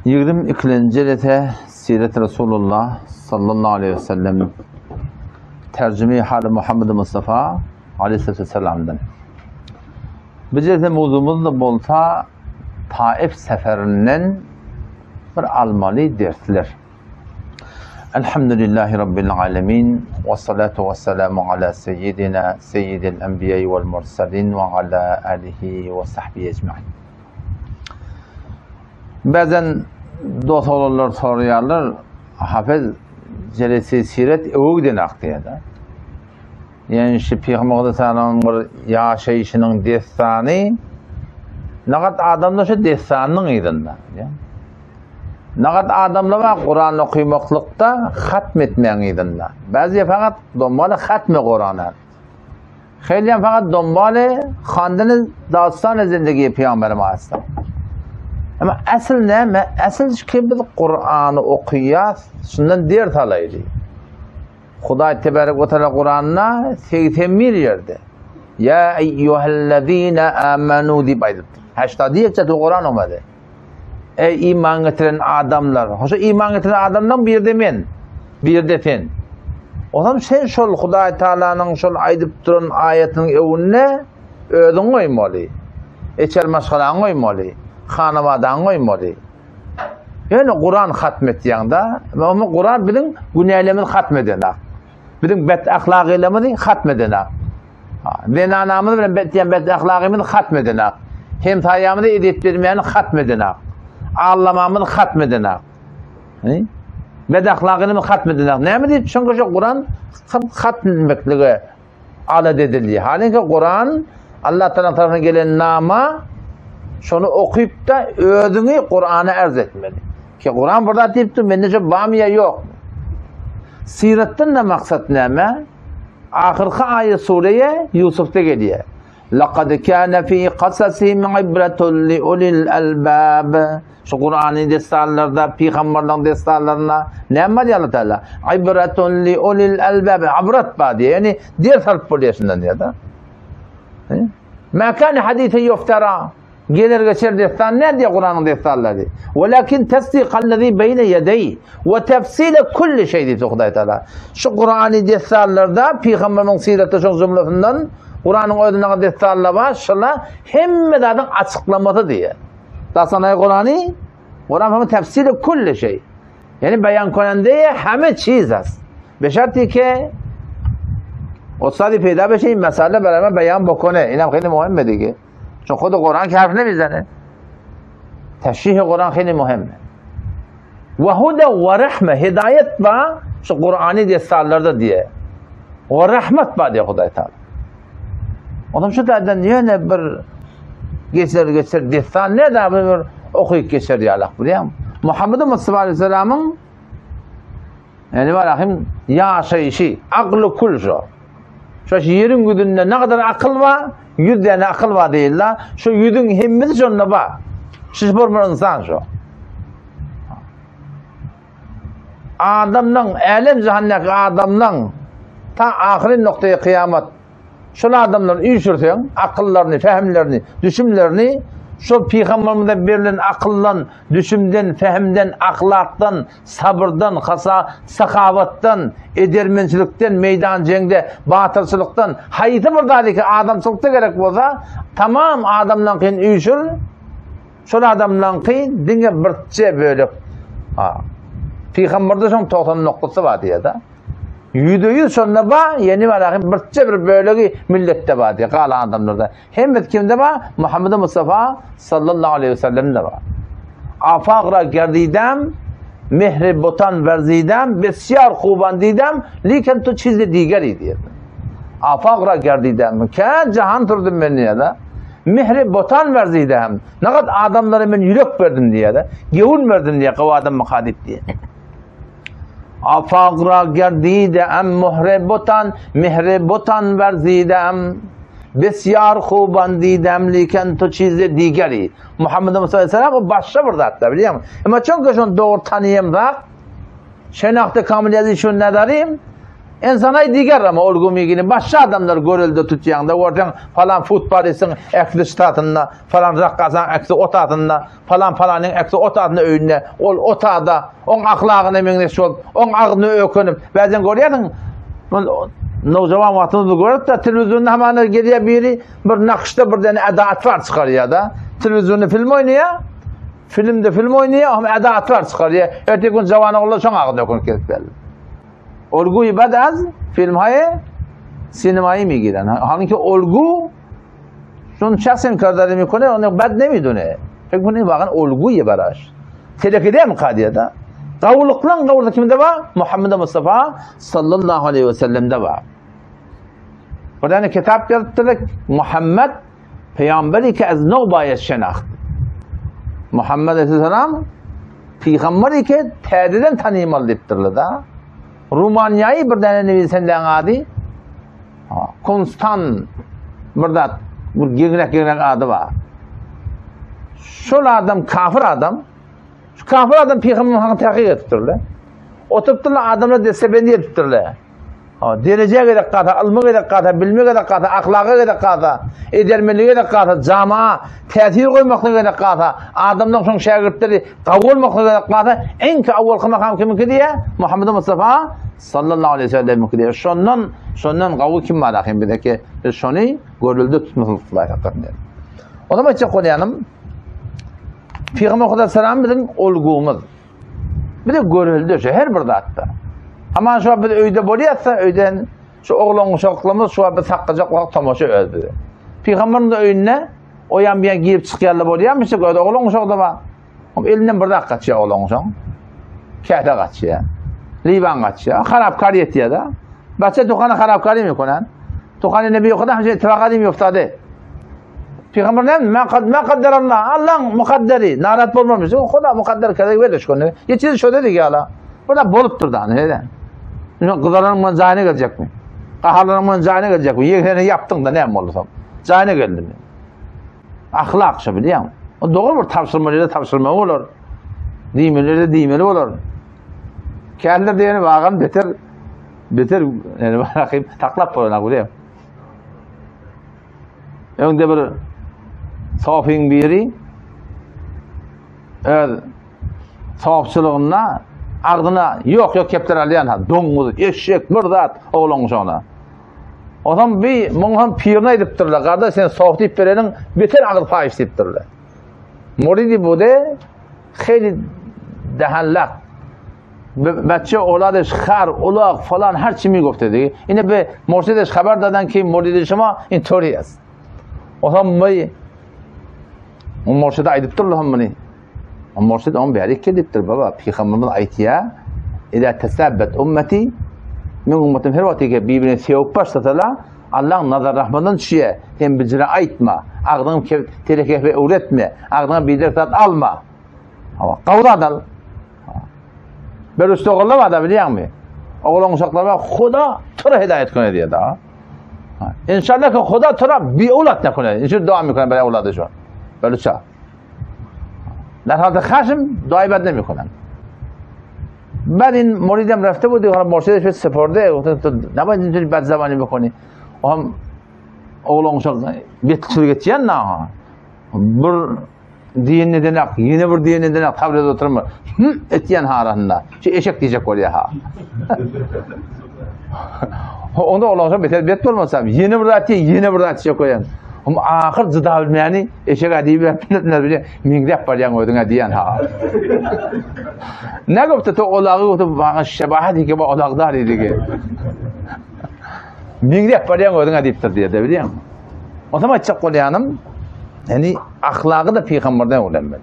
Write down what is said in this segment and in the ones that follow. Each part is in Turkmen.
Ýigrimi ikilenji jelese Siret Resulullah sallallahu aleýhi we sellem Terjüme-i Haly Muhammed Mustafa aleyhisselamdan. Bu jelse mowzumyz da bolsa Taif seferinden bir almaly dersler. Elhamdülillahi Rabbil alemin ve salatu ve selamu ala seyyidina seyyidil enbiya vel mursalin ve ala alihi ve sahbihi ecmain. Bazen dost olanlar soraýarlar, Hafez jelesi siret öwgden akdyýar. Ýani şu Pygamber Aleyhisselamyň bir ýaşaýşynyň dessany nagat adamlar şu dessanyň yzynda. Nagat adamlar bar Kuran okymaklykda hatm etmegiň yzynda. Bäzi fakat dommaly hatme Kurana. Xeýlem fakat dommaly handini dastan zindagi Pygamber Aleyhisselam. Ama asıl näme? Asıl ki biz Kur'any okaýas, şundan ders alaýly. Hudaý tebarek we taala Kuranda 81 ýerde Ya eyyuhellezine amanu diýip aýdypdyr. Haşta diýip çatı Kur'an olmaly. Ey iman getiren adamlar. Hoşa iman getiren adamdan bir de men, bir de sen. Olam sen şol Hudaý Taalanyň şol aýdyp duran aýatynyň öwünde özüň goýmaly. Eçer maşgalaň goýmaly. Hanabadaň goýmaly. Ýöne Kuran hatm etýäňde, ama Kuran biziň günälerimizi hatm edenak. Biziň bet ahlagylarymyzy hatm edenak. Zenanamyz bilen bet diýen bet ahlagymyzy hatm edenak. Hemsaýamyzy edep bermäni hatm edenak. Allamamyzy hatm edenak. Bet ahlagyny hatm edenak. Näme diýip çünki şu Kuran hatm etmeklige alat edildi. Halinki Kuran Allah Taala tarapyndan gelen nama şony okyp-da özüňi Kurana arz etmeli. Ki Kuran bir zat diýipdir, mende şu barmy ýa ýok. Syratdan da maksat näme? Ahyrky aýat sureýe Ýusufda gelýär. Laqad kana fi qasasihim ibratun li ulil albab. Şu Kur'anyň destanlarynda, pygamberleriň destanlarynda näme bar diýýär Allah Taala? Ibratun li ulil albab. Ibrat bar diýýär. Ýagny ders alyp bolýar şundan diýýär-de. Ma kana hadise yuftara. Geler geçer destan ne diýýär Kur'anyň destanlary? Walakin tasdiqallazi beýne ýedeý we tefsile kulli şey diýdi Hudaý Taala. Şu Kur'any destanlarda pygamberiň syraty şoň jümlesinden Kur'anyň özünde destanlar bar, şola hemme zadyň açyklamasy diýýär. Dastanay Kur'any Kur'an hem tefsili kulli şey. Yani beyan konende hame çiz ast. Be şartı ki استادی پیدا بشه این مسئله برای من بیان بکنه اینم خیلی مهمه دیگه چون خود قرآن که حرف نمیزنه تشریح قرآن خیلی مهمه و هدى و رحمه hidayet ba şu Kur'an'ı destanlarda diye. O rahmet ba diye Huday Teala. Adam şu taýdan ýene bir geçer geçer destan ne da bir okuyup geçer ýalak bilýän. Muhammed Mustafa Aleyhisselam'ın yani var ahim ýaşaýşy, akly kul şo. Şu ýeriň ýüzünde ne kadar akyl bar, 100 tane akyl bar diýildi. Şu ýüzüň hemmesi şonda bar. Şu bir insan şu. Adamdan, älem jahandaki adamdan ta ahyry noktaya kıyamet şol adamlar üýşürseň, akyllaryny, fehimlerini, düşümlerini şol pygamberimize berlen akyldan, düşümden, fehimden, ahlakdan, sabyrdan, hasa, sahabatdan, edermençilikden, meýdan jeňde, batyrçylykdan, haýsy bir zady adamçylykda gerek bolsa, tamam adamdan kyn üýşür, şol adamdan kyn diňe birçe bölek. Ha. Pygamberde şoň 90 noktasy bar diýýär-de. %100 şonda bar, ýeni bar, ahim birçe bir bölegi milletde bar diýýär, galan adamlarda. Hemmesi kimde bar? Muhammed Mustafa sallallahu aleyhi ve sellem'de bar. Afagra gerdidem, mehri botan verzidem, besiyar huban didem, liken tu çizdi digeri diýýär. Afagra gerdidem, kän jahan turdum men diýýär-de. Mehri botan verzidem, nagat adamlara men ýürek berdim diýýär-de. Gewün berdim diýýär, gaw adam makadip diýýär. Afagra gerdidem, muhre botan, mehri botan verzidem, besiyar huban didem, liken tu çizdi digeri. Muhammed Mustafa Aleyhisselam o başga bir zatda bilýär musun? Ama çünki şonu dogry tanıyam zat, şenahte kamil yazı şunu nadarim. Ensanaý diger ama olgu migini başga adamlar görelde tutýaňda görseň falan futbolistiň ähli ştatynda, falan rakkasaň ähli otatynda, falan falanyň ähli otatynda öýünde, ol otada oň ahlagyna meňzeş bolup, oň agzyna ökünip, bäzen görýärsiň, nowjawan wagtymyzda görüp-de telewizionda hamana gelýär biri bir nakyşda bir däne eda atwar çykarýar-da. Telewizionda film oýnaýar. Filmde film oýnaýar, hem eda atwar çykarýar. Erteki gün jawan ogullar şoň agzyna ökünip gezip geldi. Olguý bad az filmhaýy sinemaýy migiren. Halynki olgu şun şahsen kardary mikone, onu bad nemidune. Pek bunu wagan olguýy baraş. Telekede mi kadiýada? Gawulyklan gawulyk kimde bar? Muhammed Mustafa sallallahu aleyhi ve sellemde bar. Bir tane kitap ýazypdyr, Muhammed peýgamberi ki ez nov baýet şenaht. Muhammed aleyhisselam peýgamberi ki täzeden tanymaly diýipdirler da. Rumaniýaýy bir däne newisenleň ady Konstan bir zat, bir geňrek-geňrek ady bar. Şol adam kafir adam. Şu kafir adam peýgamber hakyny tahkyk edipdirler. Oturypdyrlar adamlar destebendi edipdirler. Derejä gerek galsa, ylma gerek galsa, bilime gerek galsa, ahlaga gerek galsa, edermenlige gerek galsa, jamaa täsir goýmaklyga gerek galsa, adamlaryň şoň şägirtleri gawy bolmaklyga gerek galsa, iňki awwalky makam kimiňki diýýär? Muhammed Mustafa sallallahu aleyhi ve sellemiňki diýýär. Şondan, şondan gawy kim bar ahim bizdeki? Biz şony görelde tutmalyk Hudaý saklasyn diýýär. O zaman aýtjak bolýanym, Pygamber Hudaý salam biziň olgumyz. Bize görelde şu her bir zatda. Aman şu biz öýde bolýarsa, öýden şu oglan uşaklarymyz şu biz saklajak wagt tomaşa öz bize. Pygamberiň de öýünde o ýan bir ýan girip çykýarlar bolýarmyş, öz oglan uşak da bar. Oň elinden bir zat gaçýar oglan uşak. Käse gaçýar. Liwan gaçýar. Harapkar ýetýär da. Baça dukana harapkar ýemiyor Dukany nebi ýokada hemşe ittifak edip ýoftady. Pygamber näme? Ma kad ma kadder Allah. Allah mukadderi. Narat bolmamış. O Huda mukadder kede böyle şonu. Geçir şo dedi ya la. Burada bolupdyr da ne? Şunu gyzalaryň bilen jaýyna gelecekmi? Gaharlaryň bilen jaýyna gelecekmi? Ýegseni ýapdyň da näme boldy soň? Jaýyna geldi. Ahlak şo bilýäň. O dogry bir tabşyrmaly da tabşyrmaly bolar. Diýmeli de diýmeli bolar. Käller diýeni bagam beter beter yani bakayım taklap bolar bilýän. Öňde bir sofyň biri öz sofçylygynda agzyna ýok ýok kepler alýan ha doňuz, eşek, bir zat oglan şona. Onam bir muň hem pirine aýdypdyrlar. Gardaş sen sof diýip bereniň beter agyz paýyş diýipdirler. Muridi bude heli dahallak Beçe oladış xar, ulaq falan her çi migofte digi. Ine be morşideş haber dadan ki muridi şuma intori est. O zaman my o morşide aýdypdyrlar hem muny. O morşid on bäri kedipdir baba. Peygamberimiz aýtýar. Ida tesabbet ummeti men ummatim her wagt ki birbirine sewip başlasalar Allah'ın nazar rahmetinden düşýär. Sen bijire aýtma. Agzyňy telekehbe öwretme. Agzyňa biderek zat alma. Gawda dal. Bir üstü ogullar bar da bilýäňmi? Oglan uşaklar bar, Huda tura hidayet kone diýär da. İnşallah ki Huda tura bi owlat ne kone. İnşallah dua mükone bir owladı şu. Böyle ça. در حالت خشم دعای بد نمیکنن بعد این مریدم رفته بود حالا مرشدش به سپرده گفت تو نباید اینطوری بد زبانی بکنی و هم oğlan uşak bet geçýän na. Bir Diýenine ak, ýene bir diýenine ak, sabr edip oturma. Hı etýän harasynda. Şu eşek diýjek bolýar ha. Onda olansa beter bet bolmasa, ýene bir zat diýen, ýene bir zat diýjek bolýan. Hem ahyr jyda bilmäni eşek diýip bilmez bile meňzäp barýan özüňe diýen ha. Ne gopdy to olagy gopdy maňa şebahat eke bu olagdar diýdi. Meňzäp barýan özüňe diýipdir diýdi bilýäňmi? Onsoň aýtjak bolýanym, ýani ahlagy da pygamberden öwrenmeli.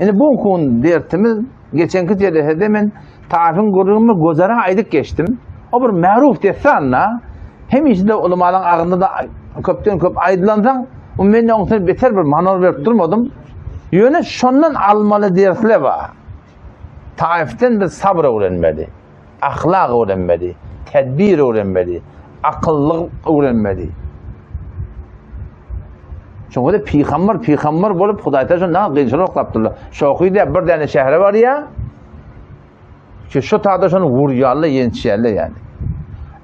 Indi bu kun dertimiz geçenki jelesede men Taifin gürrüňimi gözara aýdyp geçdim. O bir märuf dessan-da, hemişe-de ulamalaryň agzynda da köpden köp aýdylansoň, men oňa beter bir manor berip durmadym. Ýöne şondan almaly dersler bar. Taifden biz sabyr öwrenmeli. Ahlak öwrenmeli, tedbir öwrenmeli, akyllyk öwrenmeli. Çünki de pygamber pygamber bolup Hudaý taşa na gynçylyk oklapdyrlar. Şohy diýip bir däne şähere barýar. Ki şu tada şony wurýarlar, ýençýärler ýani.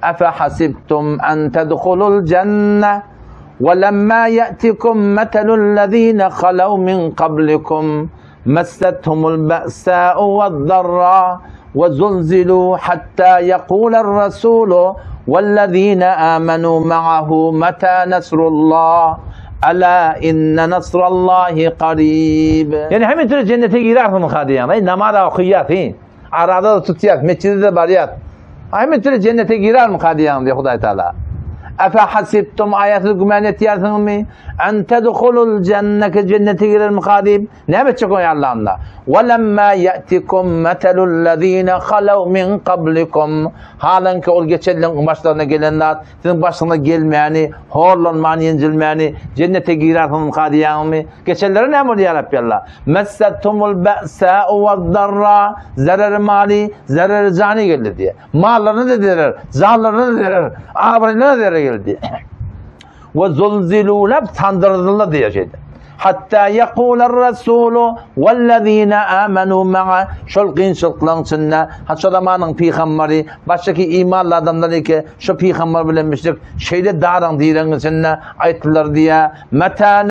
Efe hasibtum en tedhulul cenne ve lemma ye'tikum metelul lezine halev min kablikum messethumul be'sâ'u ve'd-darrâ ve zulzilu hatta yekûler rasûlu vellezîne âmenû ma'ahu metâ nesrullah Ala inne nasrallahi qarib. Yani hemen türlü cennete girersin hadi yani. Namaz okuyarsın. Arada da tutýas, metjide-de barýas. Hemen türlü cennete girermi hadi yani diye Hudaý Teala. Efe hasibtum aýaty güman etýärsiňizmi? En tedhulul cennete cennete girermi hadi? Näme etjek oý Allah'ynda? Ve lemma ya'tikum metelul lezine halaw min qablikum. Halanki ol geçenleň başlaryna gelen zat Siziň başyňyza gelmäni, horlanmany, ýenjilmäni, jennete girersiňizmka diýýäňizmi? Geçenlere näme boldy ýa Rabbi Allah? Messetumul ba'sa'u wad-darra, zereri mali, zereri jani geldi diýýär. Mallaryna da zerer, janlaryna da zerer, abraýyna da zerer geldi. We zulzilu lab sandyrdylar diýýär şeýde. Hatta ýekuler rasulu wellezine amenu ma'a şol kynçylyklaryň içinde ha şo zamanyň pygambary başdaky imanly adamlar eke şo pygambar bilen müşrik şeýle daryň diregiň içinde aýtdylar diýä meta.